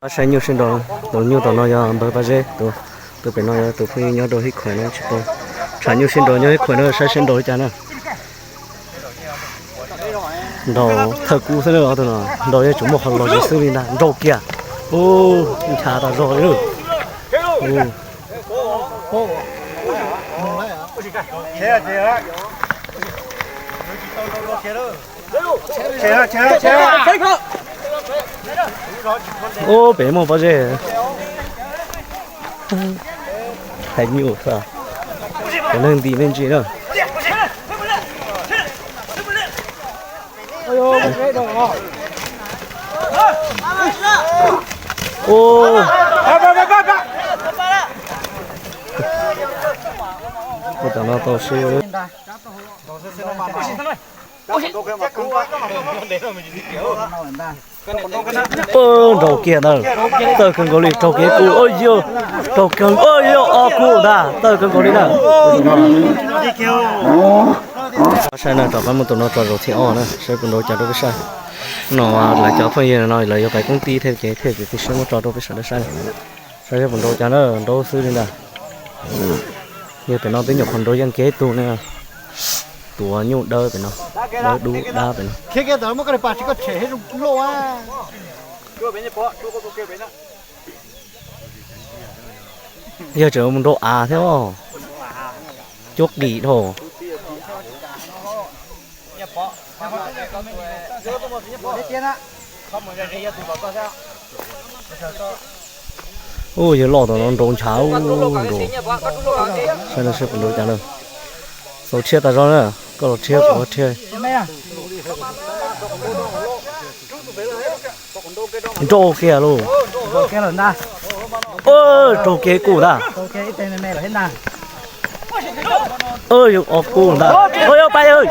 Pab saib nyuj sib nraus, tus nyuj tom no yog npawg Paj Zeb, tus pem no yog tus phooj ywg nyob rau Hib Khuam no tsis tau. Tshav nyuj sib nraus nyob Hib Khuam no saib sib nraus li cas na. Nraus thawj kub xwb na, tus no nraus yeej tsuas muaj qhov los zis xwb li ntag, nraus kiag. Ub, nchav tas zog li. Ub, pem muaj pob zeb. Hais nyuj xwb, cov neeg nti me ntsis na. Ua cov no tau sib. Pw, nraus kiag ntawd, tawg kawg nkaus li, raug kev kub, yog, raug kawg, yog ob kub ntag, tawg kawg nkaus li na. Saib na, rov qab mus tus no tso zaum thib ob na, saib puas nraus cas rau peb saib. No lawv cov phooj ywg no lawv yuav pais koob tij thiab ces thiaj txiav txim siab muab tso rau peb sawv daws saib. Saib saib puas nraus cas na, nraus xwb li ntag. Yog pem no twb nyuam qhuav nraus yeej kiag ib tug ne. Tuav nyuj dawb pem no, dawb dub dab pem no. Yog tseem mus nraus av thiab os. Cuab qis dhau. Ub, yawg loj tom no nraus ntshav ub nraus. Saib no saib puas nraus cas na. Xaus rhiab tas zog na, koj los rhiab kuv los rhiab. Nraus kiag lauj. Raug kev kub ntag. Yog ob kub ntag. Pab,